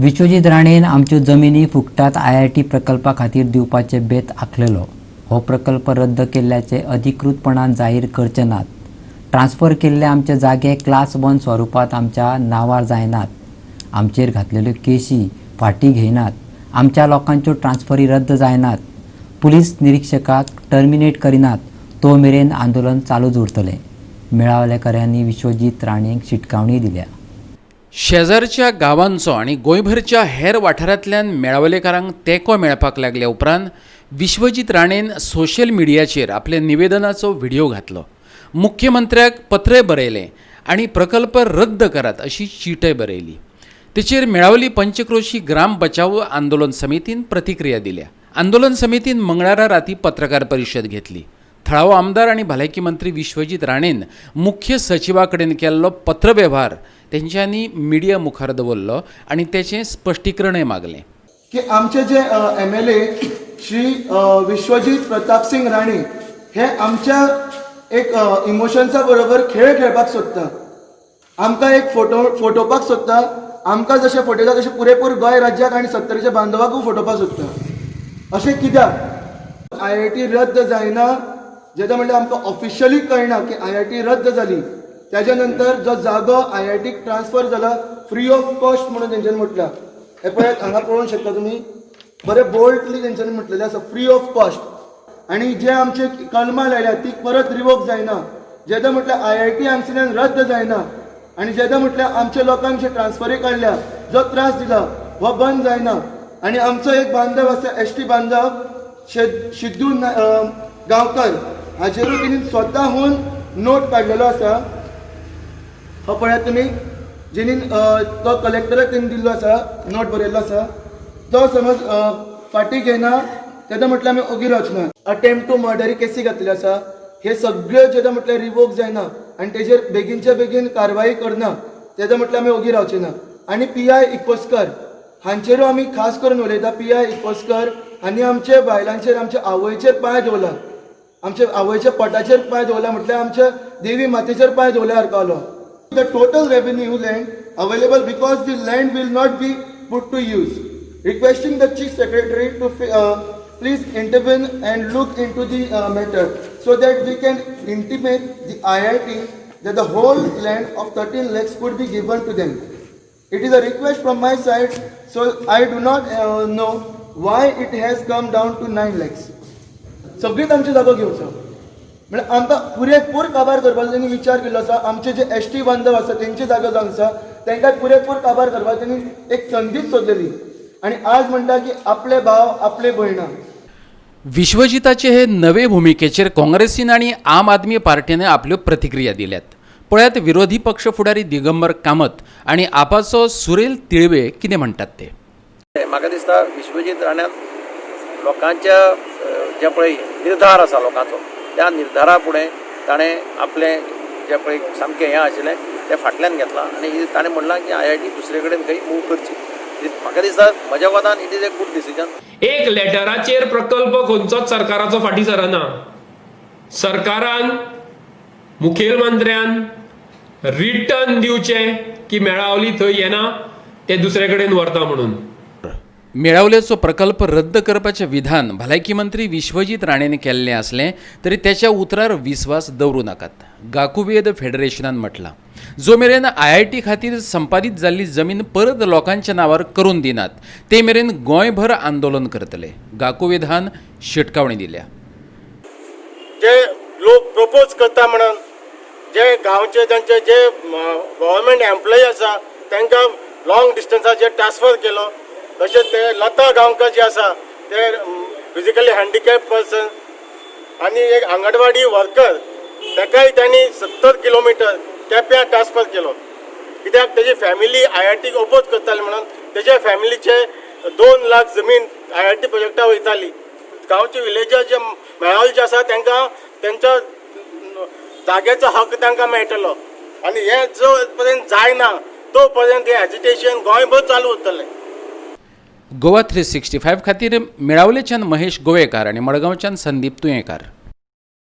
विश्वजीत राणेन आमच्यो जमिनी फुकटात आयआयटी प्रकल्पा खातीर दिवपाचे बेत आखलेलो. हो प्रकल्प रद्द केल्ल्याचे अधिकृतपणान जाहीर करचे नात, ट्रान्स्फर केल्ले आमचे जागे क्लास 1 स्वरुपात आमच्या नांवार जायनात, आमचेर घातलेल्यो केशी फाटीं घेयनात, आमच्या लोकांच्यो ट्रान्स्फरी रद्द जायनात, पुलीस निरिक्षकाक टर्मिनेट करिनात तो मेरेन आंदोलन चालूच उरतलें. मेळावलेकऱ्यांनी विश्वजीत राणेक शिटकावणी दिल्या. शेजारच्या गांवांचो आनी गोंयभरच्या हेर वाठारांतल्यान मेळावलेकारांक तेंको मेळपाक लागल्या उपरांत विश्वजीत राणेन सोशल मिडियाचेर आपल्या निवेदनाचो व्हिडियो घातलो. मुख्यमंत्र्याक पत्रय बरयलें आनी प्रकल्प रद्द करात अशी चीटय बरयली. तेचेर मेळावली पंचक्रोशी ग्राम बचाव आंदोलन समितीन प्रतिक्रिया दिल्या. आंदोलन समितीन मंगळारा राती पत्रकार परिशद घेतली. थळावो आमदार आनी भलायकी मंत्री विश्वजीत राणेन मुख्य सचिवा कडेन केल्लो पत्रवेव्हार तेंच्यांनी मिडिया मुखार दवरलो आनी तेचें स्पश्टीकरणय मागलें. की आमचे जे एमएलए श्री विश्वजीत प्रतापसिंग राणे हे आमच्या एक इमोशन्सा बरोबर खेळ खेळपाक सोदता, आमकां एक फोटो फटोवपाक सोदता. आमकां जशें फटयता तशें पुरेपूर गोंय राज्याक आनी सत्तरीच्या बांधवाकूय फटोवपाक सोदता. अशें कित्याक? आयआयटी रद्द जायना जेन्ना, म्हणल्यार आमकां ऑफिशियली कळना की आयआयटी रद्द जाली, त्याच्या नंतर जो जागो आयआयटीक ट्रान्सफर जाला फ्री ऑफ कॉस्ट म्हणून तेंच्यांनी म्हटलां. हे पळयात, हांगा पळोवंक शकता तुमी, बरें बोल्डली तेंच्यांनी म्हटलेलें आसा, फ्री ऑफ कॉस्ट. आनी जे आमचे कलमां लायल्या ती परत रिवोक जायना जेन्ना, म्हटल्यार आयआयटी हांगसरल्यान रद्द जायना आनी जेन्ना म्हटल्यार आमच्या लोकांक जे ट्रान्सफरी काडल्या, जो त्रास दिला हो बंद जायना. आनी आमचो एक बांधव आसा, एसटी बांधव सिद्धू गांवकर, हाचेरूय तेणी स्वताहून नोट काडलेलो आसा. हो पळयात तुमी, जेणीन तो कलेक्टराक तेणी दिल्लो आसा, नोट बरयल्लो आसा. तो समज फाटीं घेना तेन्ना म्हटल्यार आमी ओगी रावचे ना. अटेम्प्ट टू मर्डरी केसी घातलेल्यो आसा. हे सगळ्यो जेन्ना म्हटल्यार रिवोक जायना आनी तेजेर बेगीनच्या बेगीन कारवाई करना तेन्ना म्हटल्यार आमी ओगी रावचे ना. आनी पी I इकोस्कर हांचेरूय आमी खास करून उलयता. पी I इकोस्कर हांणी आमच्या बायलांचेर, आमच्या आवयचेर पांय दवरला. आमच्या आवयच्या पोटाचेर पांय दवरला म्हटल्यार आमच्या देवी मातेचेर पांय दवरल्या सारको जालो. The total revenue land available because the land will not be put to use. Requesting the Chief Secretary to please intervene and look into the matter so that we can intimate the IIT that the whole land of 13 lakhs could be given to them. It is a request from my side, so I do not know why it has come down to 9 lakhs. सगळीच आमची जागो घेवचो म्हळ्यार आमकां पुरेपूर काबार करपाचो तेणी विचार केल्लो आसा. आमचे जे एसटी बांधव आसा, तेंची जागो जावन आसा, तांकां पुरेपूर काबार करपाक तेणी एक संदीच सोदलेली आनी आज म्हणटा की आपले भाव, आपले भयणां. विश्वजिताचे हे नवे भुमिकेचेर काँग्रेसीन आनी आम आदमी पार्टीने आपल्यो प्रतिक्रिया दिल्यात. पळयात विरोधी पक्ष फुडारी दिगंबर कामत आनी आपाचो सुरेल तिळवे कितें म्हणटात ते. म्हाका दिसता, विश्वजीत राण्यान लोकांच्या जे पळय निर्धार आसा लोकांचो, त्या निर्धारा फुडें ताणें आपलें जें पळय सामकें हें आशिल्लें तें फाटल्यान घेतलां आनी ताणें म्हणलां की आयआयटी दुसरे कडेन खंय मूव करची. म्हाका दिसता, म्हज्या मतान it is a good decision. एक लेटराचेर प्रकल्प खंयचोच सरकाराचो फाटीं सरना. सरकारान, मुखेलमंत्र्यान रिटर्न दिवचें की मेळावली थंय येना, ते दुसरे कडेन व्हरता म्हणून. मेळावल्याचो प्रकल्प रद्द करपाचें विधान भलायकी मंत्री विश्वजीत राणेन केल्लें आसलें तरी त्याच्या उतरार विस्वास दवरूं नाकात, गाकुवेद फेडरेशनान म्हटलां. जो मेरेन आयआयटी खातीर संपादीत जाल्ली जमीन परत लोकांच्या नांवार करून दिनात ते मेरेन गोंयभर आंदोलन करतले, गाकुवेधान शिटकावणी दिल्या. जे लोक प्रपोज करता म्हणून जे गांवचे तांचे जे गव्हर्मेंट एम्प्लॉई आसा, तांकां लॉंग डिस्टन्साचेर ट्रान्सफर केलो. तशेंच ते लता गांवकर जे आसा, ते फिजिकली हँडिकॅप पर्सन आनी एक आंगणवाडी वर्कर, ताकाय तांणी 70 किलोमिटर केप्यां ट्रान्सफर केलो. कित्याक? तेजी फॅमिली आयआयटीक ओपोज करताली म्हणून तेज्या फॅमिलीचे 2 लाख जमीन आयआयटी प्रोजेक्टा वयताली. गांवचे विलेजर जे मेळावले आसा, तांकां तेंच्या जाग्याचो हक तांकां मेळटलो आनी हे जो पर्यंत जायना तो पर्यंत हे एजिटेशन गोंयभर चालू उरतलें. गोवा 365 खातीर मेळावलेच्यान महेश गोवेकार आनी मडगांवच्यान संदीप तुयेंकार.